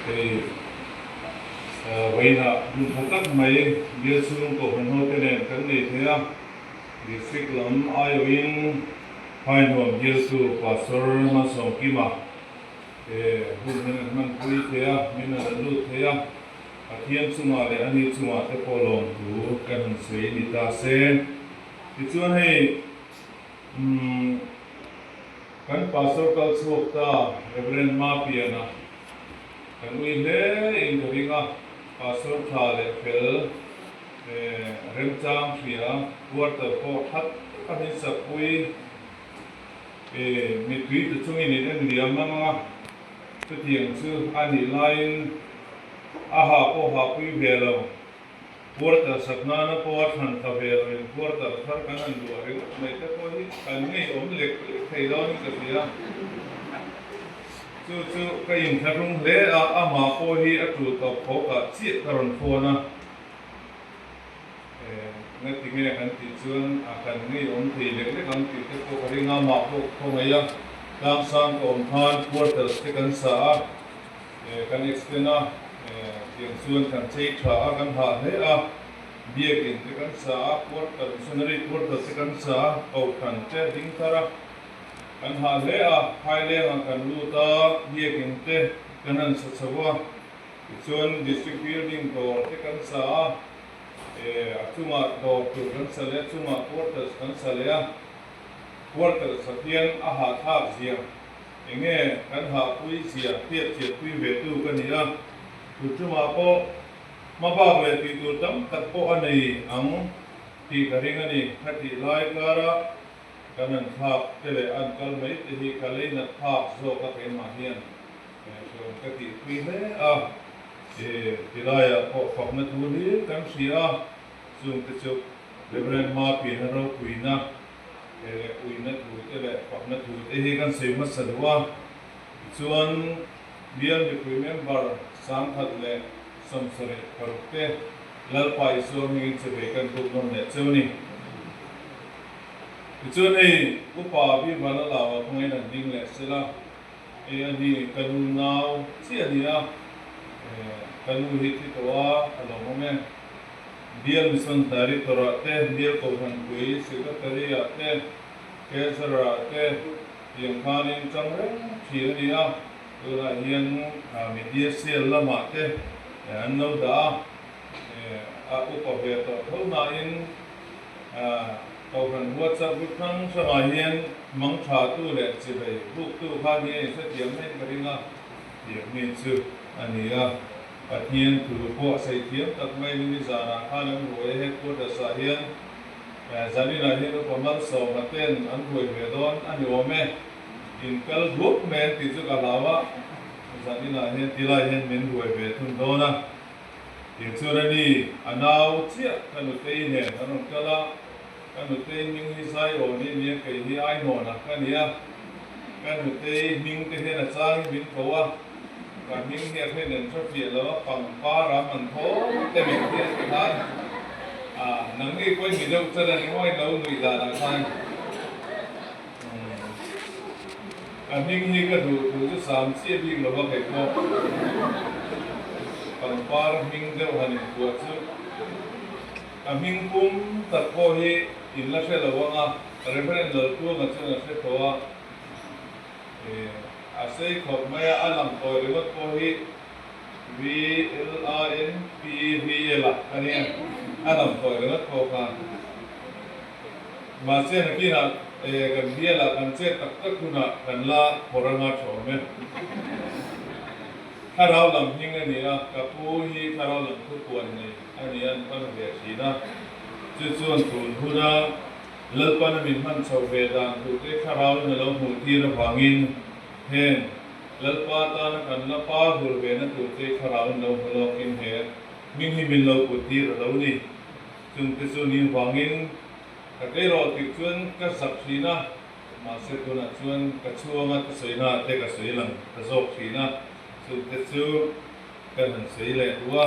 Hei vawiinah hmun tha tak mai bial chhung kohhran hote nen kan nei thei a, District lam aiawhin Phainuam bialtu Pastor Malsawmkima he hun hian an hmanpui thei a, min an lut thei a, Pathian chungah leh ani chungah te pawh lawmthu kan han sawi ni ta se. Tichuan hei umm kan Pastor kal chhuak ta Rev. Mapiana kan ui hle in ka ring a, Pastor tha leh fel remchang hria quarter pawh that taka min sakpui mittui te chungin in en liam ang a, chutiang chu a nih laiin a ha pawh hahpui ve lo. Quarter sak nana pawh a thlan ta ve lo in quarter thar kan han luah ringawt mai te pawh hi kan ngei awm lek lek thei dawn in ka hria. Chu chu ka inthlahrung hle a, amah pawh hi a tul tawp khawk ah chiah ka rawn phone a. Ngati nge kan tih chuan a kan ngei awm thei lek lek ang tih te pawh ka ring a, amah pawh ka khawngaih a, tlangsang ka awm khan quarters te kan sa a. Kan extend a, tiang chuan kan chei tha a, kan hah hle a, biakin te kan sa a, quarter, missionary quarter te kan sa a, kohhran te ding thar a, kan hah hle a, phailengah kan lut a, biakin te kan han sa chho a, tichuan district building dawr te kan sa a, a chungah dawr tur kan sa leh a, chungah quarters kan sa leh a, quarter sa hian a hahthlak zia. Enge kan hahpui zia hriat chiatpui ve tu ka ni a, tu chungah pawh hmabak leh tih tur tam tak pawh a nei ang tih ka ring a ni. Ka tih lai kara kan an thlak te leh an kal mai te hi ka lei nat phak zawk a keimah hian hreawm ka tihpui hle a, tilaiah pawh fakna thu hlir kan hria a, chungte chu Reverend Mapiana ropuina He leh uina thu te leh fakna thu te hi kan sawi hmasa duh a, tichuan bial mipui member 1076 te Lalpa Isua hmingin chawei kan buk nawn leh cheu a ni. Tichuan hei Upa Bival a lau a khawngain an ding leh sela, hei a ni ka nu nau chiah a ni a, ka nu hi thi tawh a, a lawmawm e. Bial Mission Director-ah te, Bial Kohhranpui Secretary-ah te, Treasurer-ah te tiang khanin chang reng thin a ni a. Tunah hian Media Cell lamah te an lo dah a, a upa ve tawh tho nain Kohhran WhatsApp group hrang hrangah hian hmang thatu leh chivei buktu khan hi a inhrethiam mai ka ring a, tiang mi chu a ni a. Pathian thu pawh sawi thiam tak mai ni nizanah khan an ruai a, headquarters ah hian zaninah hian upa Malsawma ten an ruai ve dawn a ni awm e, in kal duak mai an tih chu ka hlau a, zaninah hian tilai hian min ruai ve thun dawn a, tih chuan a ni a nau chiah ka nutei nen an rawn kal a, ka nutei hming hi Zaiawni a nia kei hi Ainawna ka ni a, ka nutei hming te hian a changin min ko a. Ka hming hi a then an hre fiah lo a, pangpar a man tho te min ti a ti khan a nangni pawhin mi deuh chan a ni maw in lo nuih dan ah khan ka hming hi ka duh thu chu sam chiah bik lo a kei pawh pangpar hming deuh han inkuah chu ka hming pum tak pawh hi in la hre lo ang a, Reverend Laltluanga chuan a hre tawh a. A sei khawp mai a, a lang tawi ringawt pawh hi V L A N P V L a ka nia, a lang tawi ringawt pawh kha. Mahse nakinah kan bialah kan chet tak tak hunah kan la phawrh anga tha awm e. Thlarau lam hming a ni a, ka pu hi thlarau lam thupuan nei a ni a, an pan ve thin a, chu chuan tun huna Lalpan a min hman chho ve dan tute thlarauin a lo hmuh tir avangin heng Lalpa tana kan la pa hur ve na turte thlarauin lo hmu lawkin he hming hi min lo put tir a lo ni. Chungte chu ni vangin ka tleirawl tirh chuan ka zak thin a, mahse tunah chuan ka chhuanga ka sawi na te ka sawi lang ta zawk thin a, chungte chu kan han sawi leh duh a.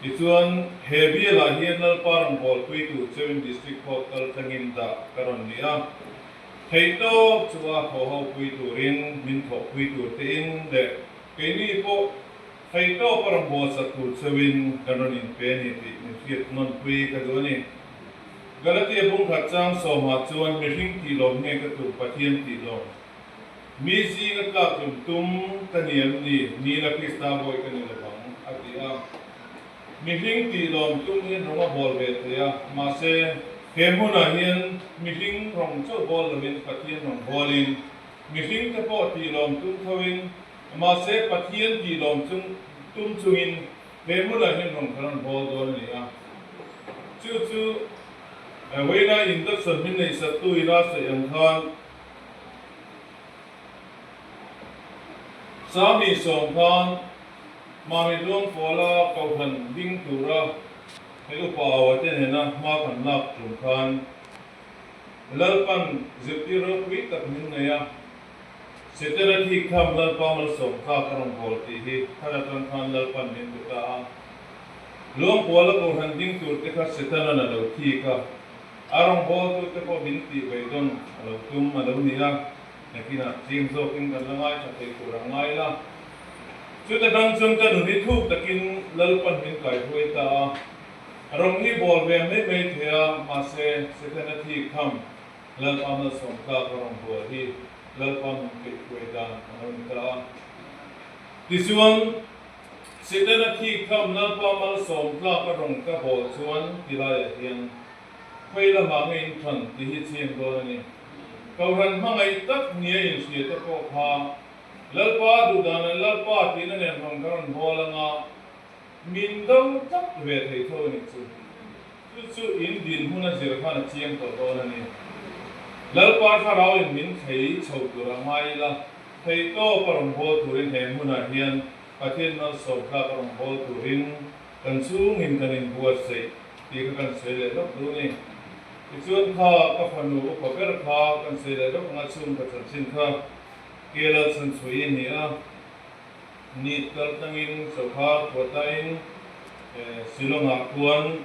Tichuan, he bialah hian Lalpa rawn bawlpui tur cheuin District Court kal thlengin dah ka rawn ni a. Theihtawp chu a thawhhopui turin min thawhpui tur tein leh keini pawh Theihtawp a rawn buatsak tur cheuhin kan rawn inpe a ni tih min hriat nawnpui ka duh a ni. Galatia bungkhat chang sawmah chuan mihring tih lawm nge ka tum Pathian tih lawm? Mi zinga tlak tlum tum ka ni em ni? Nila Krista bawi ka ni lovang, a ti a. Mihring tih lawm tum hian rawng a bawl ve thei a, mahse he hmunah hian mihring rawng chauh bawl lovin Pathian rawng bawlin mihringte pawh tih lawm tum thoin Mahse, Pathian tih lawm chung tum chungin he hmunah hian rawn kan rawn hawl dawn a ni a. Chu chu Wayne-a induction min neihsattu ila sawi ang khan Sami sawm khan Mami Luangpawla Kohhran ding tura hei upa awa te nena hma kan lak tum khan Lalpan zirtir ropui tak min nei a. Setana thik tham Lalpa malsawm kha ka rawn bawl tih hi khat atang khan Lalpan min pe ta a. Luangpuala Kohhran ding tur te kha Setanan a lo thik a, a rawn bawl tu te pawh min tih beidawn a lo tum a lo ni a, nakinah chiang zawkin kan la ngaithla thei tur ang ngai la. Chuta tang chuan ka nun hi thuk takin Lalpan min kaihruai ta a, rawng hi bawl ve mai mai thei a, mahse Setana thik tham Lalpa malsawm tlak a rawn bual hi Lalpa min peihpuai dan a lo ni ta a. Tichuan, Setana thik tham Lalpa malsawm tlak a rawn ka bawl chuan ti laiah hian khawi lamah nge in than tih hi chiang dawn a ni. Kohhran hmangaih tak nia inhria te pawh kha Lalpa duhdan leh Lalpa tihna nen rawn ka rawn bawl anga min do tlat ve thei tho a nih chu. Chu chu in dinhmun a zir khan a chiang tawh dawn a ni. Lalpa thlarauin min thei chho tur a ngai ila, thei tawp a rawn bawl turin he hmunah hian Pathian malsawm tlak a rawn bawl turin kan chhungin kan inbuatsaih tih kha kan sawi leh lawk duh a ni. Tichuan kha ka fanu upa ber kha kan sawi leh lawk anga chhungkaw chanchin kha Kela chhanchhuih a ni a. Nit kal tlangin Sokhar khuatain Shillong-ah khuan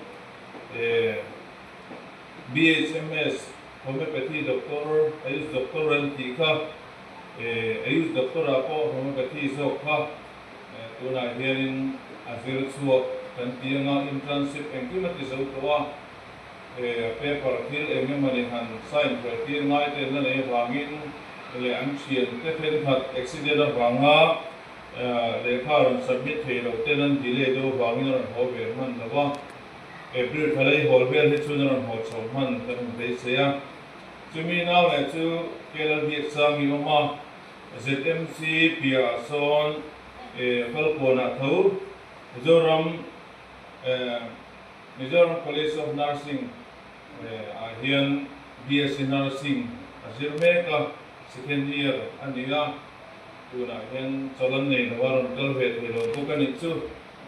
BHMS Homeopathy Doctor, Ayush Doctor an tih kha, Ayush Doctor-ah pawh Homeopathy zawk kha tunah hianin a zir chhuak kan ti anga internship engkim a ti zo tawh a, paper thil eng emawni han sign hruai tir ngai te an la nei avangin leh an thiante thenkhat accident avanga lehkha rawn submit thei loh ten an delay deuh avangin a rawn haw ve hman lo a, April thla lei hawl vel hi chuan a rawn haw chho hman kan han beisei a. Chumi nau leh chu KL Biaksangi awm a, ZMC piahah sawn Falkawnah tho Mizoram Mizoram College of Nursing ah hian BSc Nursing a zir mek a, second year a ni a, tunah hian chawlh an nei lo a, rawn kal ve thei lo bawk a nih chu.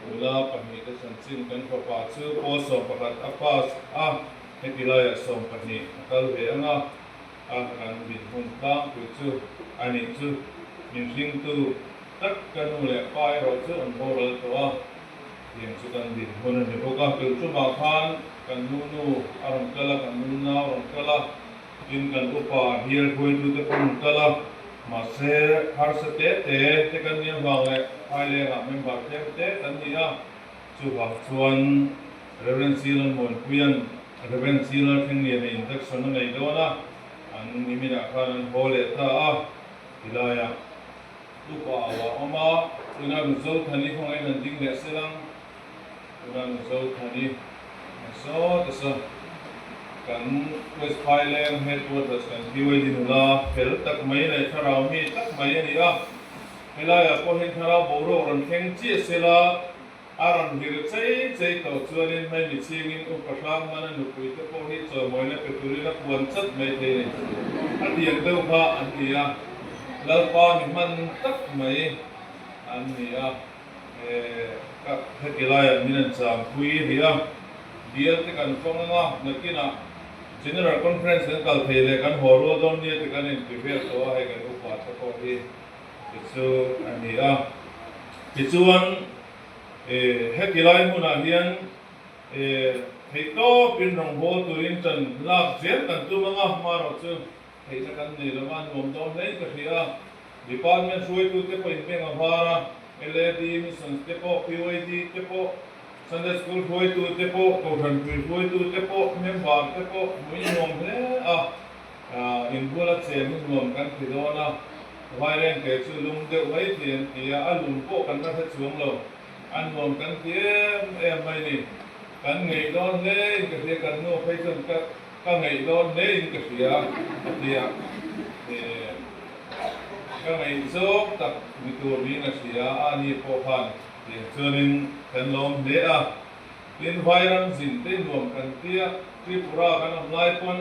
Nula pahnihte chanchin kan fapa chu pawl 11 a pass a, heti laiah 12 a kal ve ang a, a kan dinhmun tlangpui chu a nih chu. Min hringtu tak ka nu leh pa erawh chu an boral tawh a. Tiang chu kan din hun a ni bawk a, tun tumah khan kan nu nu a rawn kal a, kan nu nau a rawn kal a, tin kan upa hial hruaitute pawh an rawn kal a, mahse harsa te te te kan nih avang leh Phailengah member tlem te kan ni a, chuvang chuan Rev. Silalmuanpuia'n Rev. Silalthlengliana induction a nei dawn a, an niminah khan an haw leh ta a, tilaiah. Upa a awm a, tuna Mizo Thani khawngaih in an ding leh sel ang. Tuna Mizo Thani an saw ta sa. Kan West Phaileng Headquarters kan PYD nula fel tak mai leh thlarau mi tak mai a ni a. Helaiah pawh hian thlarau boruak rawn thleng chiah sel a, a rawn vir chei chei tawh chuanin hmei mi chhingin upa hrang hmana nupui te pawh hi chawimawina pe turin a puan chat mai thei a ni. A tiang deuh kha an ni a, Lalpa mi hman tak mai an ni a, ka heti laiah min an changpui rih a, bial te kan fang anga nakinah General Conference kan kal thei leh kan haw rual dawn nia ti kan inti vel tawh a, hei kan upa te pawh hi. Ti chu a ni a. Tichuan, heti lai hmunah hian theihtawpin rawngbâwl turin ṭan lâk zel kan tum ang a, hmarawh chu theihna kan nei lo va, nuam dawn hlein ka hria a. Department hruaitute pawhin beng a var a, LAD Missions te pawh, PYD te pawh, Sunday School hruaitu te pawh, Kohhran pui hruaitu te pawh, member te pawh hmuh i nuam hle a, inbula chen hi nuam kan ti dawn a, Vairengte chu lum deuh mai thei an ti a, a lum pawh kan la hre chuang lo, a nuam kan ti em em mai ni. Kan ngeih dawn hle in ka hria, kan nu phei chuan ka ka ngeih dawn hle in ka hria a ti a, ka ngeih zawk tak ni tur niin a hria a, ani pawh khan tiang chuanin kan lawm hle a, tin Vairam zin te nuam kan tia, Tripura kan awm lai pawn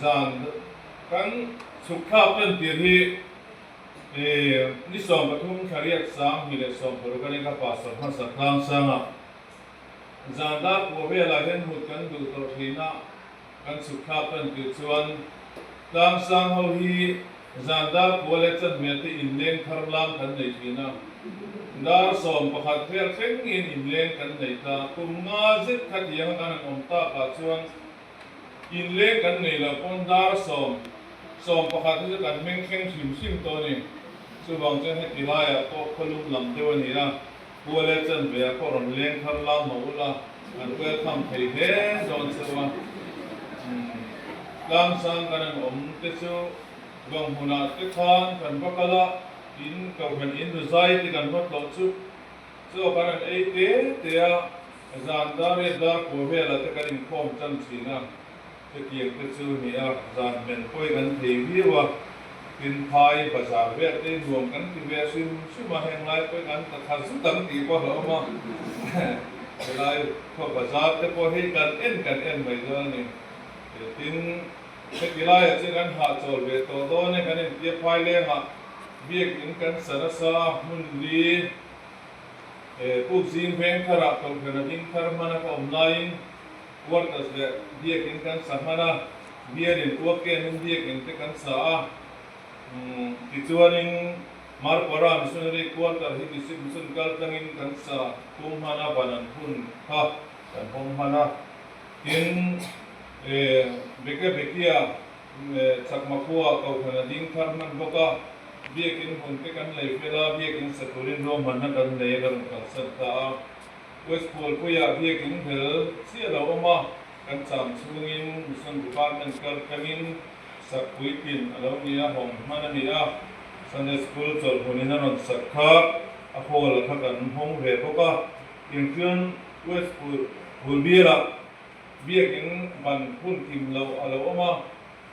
zan kan chhuk thlak tan tir hi ni 13 thla riak 2016 a ni ka pastor hmasa tlang sangah Zan dar pua velah hian mut kan duh tawh thin a, kan chhuk thlak tan tir chuan tlang sang ho hi zan dar pua leh chanhmel te inleng thar lam kan nei thin a, dar 11 vel thlengin inleng kan nei ta. Kum nga zet kha tianga kan han awm takah chuan inleng kan nei loh pawn dar sawm, 11 hi chu kan meng thleng hrim hrim tawh a ni. Chuvang chuan heti laiah pawh khawlum lam deuh a ni a. Kuala chanve a pawh rawn leng thar lam mah ula, an welcome thei hle dawn cheu a. Tlang sang kan an awm te chu vang hmunah te khan kan va kal a, in kohhran in rizai te kan va tlawh chu chaw kan han ei te te a, zan dar riat dar kua velah te kan inkhawm tan thin a. Chutiang te chu ni a, zan men pawi kan thei viau a, tin phai bazar vel te nuam kan ti ve hrim hrim a, heng lai pawi kan ta tha zut ang tih pawh a hlauhawm a, helai khaw bazar te pawh hi kan en kan en mai dawn a ni. Tin, heti laiah chuan kan hahchawl ve tawh dawn e, kan intia phai lengah biakin kan sa nasa a, hmun li puk zing veng tharah kohhran a ding thar hmana ka awm laiin, Quarters leh biakin kan sa hman a, bialin uakenin biakin te kan sa a. Tichuanin Marpara Missionary Quarter hi District Mission kal tlangin kan sa kum hman a, ban an hun kha kan hawng hman a. Tin, Beke Bekia Chakma khua Kohhran a ding thar hman bawk a, biakin hun te kan lei fel a, biakin sa turin ruahmanna kan nei a, ka rawn kalsan ta a. West Pualpuiah biakin hel chiah lo awm a, kan cham chhungin Mission Department kal tlangin sak puitlin a lo ni a, hawng hman a ni a, Sunday School chawlh hunin a rawn sak kha a hall a kha kan hawng ve bawk a, Infield West Pualbialah biakin ban phun kim loh a lo awm a,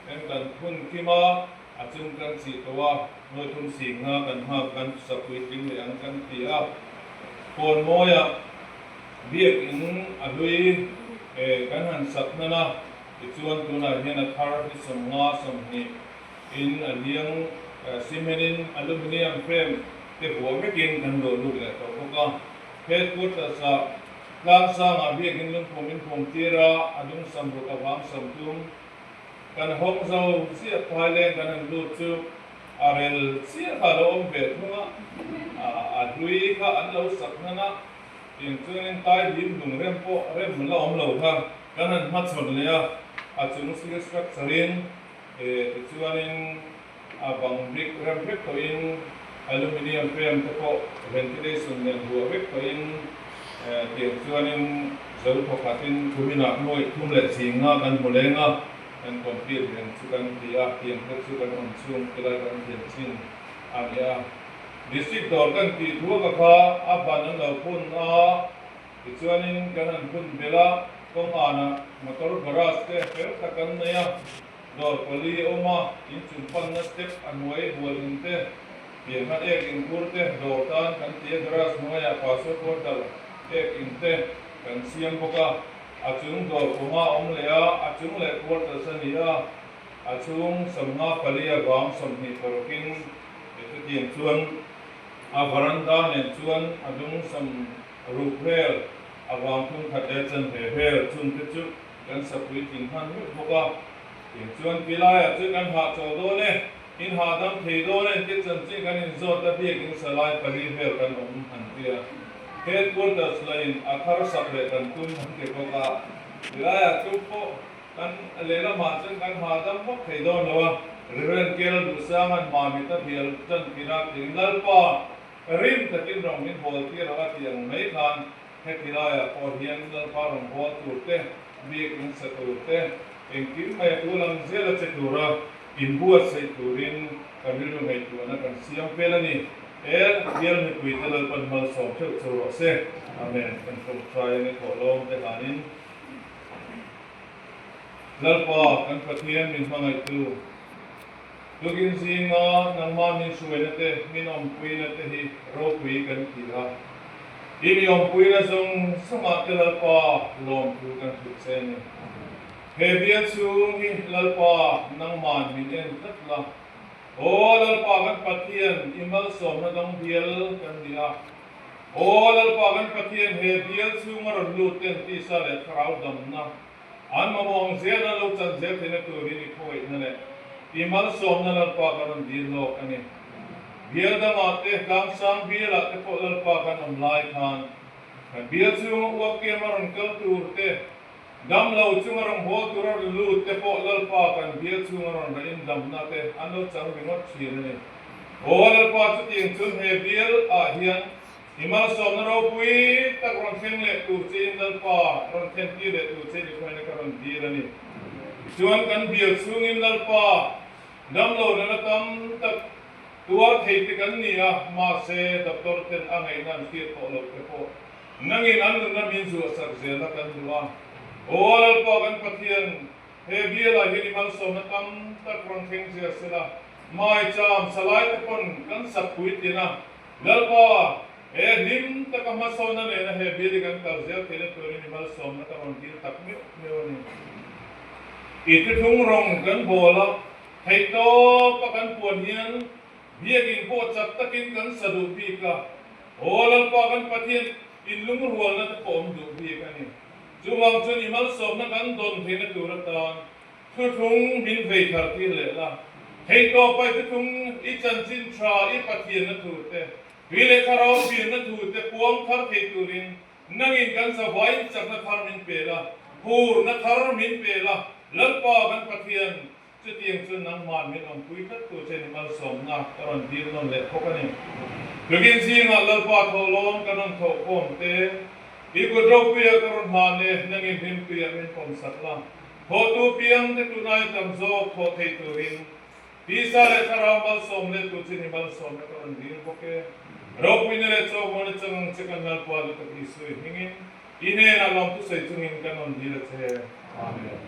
kan kan phun kim a, a chung kan chih tawh a, nuaithum singha kan nghak kan sak puitling leh ang kan ti a. Kawnmawiah biakin a hlui kan han sak hnan a, tichuan tunah hian a thar hi 50 20 in a liang cement in aluminium frame te vuah vekin kan luah lut leh tawh bawk a. Headquarters ah tlangsangah biakin lungphum in phum tir a, a dung sam ruk avang 30 Kan hawng zo chiah Thailand kan han lut chu a rel chiah kha a lo awm ve thung a, a hlui kha an lo sak hnan a, tiang chuanin tai hlim lung rem pawh rem la awm lo kha kan han hmachhawn leh a, a chung steel structure in tichuanin a bang brick rem vek tawhin aluminium frame te pawh ventilation nen huah vek tawhin tiang chuanin zo thawkhatin kuminah nuaih thum leh zinga kan hmu leng a, kan complete reng chu kan ti a, tiang te chu kan awm chhung tilai kan thiam chin a ni a. District dawr kan tih thu ka kha a ban an lo phun a, tichuanin kan han phun belh a, kawng anah motor garage te fel tak kan nei a. Dawr pali a awm a, in chung panna step a hnuai bual in te, pianghna ek in khur te, dawr tan kan ti a, garage hnuaiah pastor quarter ek in te kan siam bawk a, a chung dawr pawma a awm leh a, a chung leh quarters a ni a, a chhung 54 a vang 26 in chutiang chuan a varanda nen chuan a dung 60 vel a vang 31 leh chanve vel chung te chu Kan sapui tling hman vek bawk a, tiang chuan tilaiah chuan kan hahchawl dawn e, in hahdam thei dawn e tih chanchin kan inzawt a, biakin salai pali vel kan awm han ti a, headquarters lahin a thar sak leh kan tum han ti bawk a, tilaiah chu pawh kan lehlamah chuan kan hahdam vak thei dawn lo a, Reverend Kel Duhsanga'n Mamit a bial tan tirah tiin Lalpa! Rim takin rawng min bawl tir ang a tih ang mai khan heti laiah pawh hian Lalpa rawn bawl tur te, biakinn sa tur te, engkim mai a tul ang zel a che tura inbuatsaih turin kan rilru ngaihtuahna kan siam fel a ni. E bial mipuite Lalpan malsawm theuh cheu rawh se. Amen. Kan tawngtai ang i thawhlawm te hlanin Lalpa kan Pathian min hmangaihtu. Tukin zinga nangmah min hruaina te, min awmpuina te hi ropui kan ti a. I mi awmpuina zawng zawngah te Lalpa lawmthu kan hrilh che a ni. He bial chhung hi Lalpa nangman min en tlat la. Aw Lalpa kan Pathian i malsawmna dang bial kan ni a. Aw Lalpa kan Pathian he bial chhunga rawn lut ten tisa leh thlarau damna An mamawh ang zel a lo chan zel theihna turin i khawngaihna leh i malsawmna Lalpa kan rawn dil lawk a ni. Bial dangah te, tlangsang bialah te pawh Lalpa kan awm lai khan kan bial chhunga uap kiam a rawn kal tur te, dam lo chunga rawn haw tur a rawn lut te pawh Lalpa kan bial chhunga rawn rahin damna te an lo chang ringawt thin a ni. Aw Lalpa chutiang chuan he bial ah hian I malsawmna ropui tak rawn thleng leh tur chein Lalpa rawn thlentir leh tur che ni khuaina ka rawn dil a ni. Tichuan kan bial chhungin Lalpa damlo nana tam tak tuar thei te kan ni a, mahse doctor ten a ngaihna an hriat tawh loh te pawh nangin an nunna min zuahsak zelna kan duh a. Aw Lalpa kan Pathian, he bialah hian i malsawmna tam tak rawn thleng zel sela, maicham salai te pawn kan sak puitlin a, Lalpa, he hlim taka hmasawnna nena he bial hi kan kal zel theihna turin i malsawmna ka rawn dil tak meuh meuh a ni. I thuthlung rawng kan bawl a, theihtawp a kan puan hian biakinn pawh chak takin kan sa duh bik a, Aw Lalpa kan Pathian inlungrualna te pawh awm duh bik a ni. Chuvang chuan i malsawmna kan dawn theihna tur atan Thuthlung min vei thar tir leh la. Theihtawp pai thuthlung i chanchin tha i Pathianna thu te, tui leh thlarau pianna thu te puang thar thei turin nangin kan zavaiin chakna thar min pe la, phurna thar min pe la, Lalpa kan Pathian, chutiang chu nangman min awmpui tlat tu che ni malsawmna ka rawn dil nawn leh phawk a ni. Tukin zingah Lalpa thawhlawm kan rawn thawhkhawm te, i kut ropuia ka rawn hlan e, nangin hlimpuiah min pawmsak la. Thawhtu piang te tunai tam zawk thawh thei turin tisa leh thlarau malsawm leh tu chin hi malsawmna ka rawn dil bawk e. Ropuina leh chawhmuana chang ang che kan Lalpa lutuk Isui hmingin i hnenah lawmthusawi chungin kan rawn dil a che. Amen.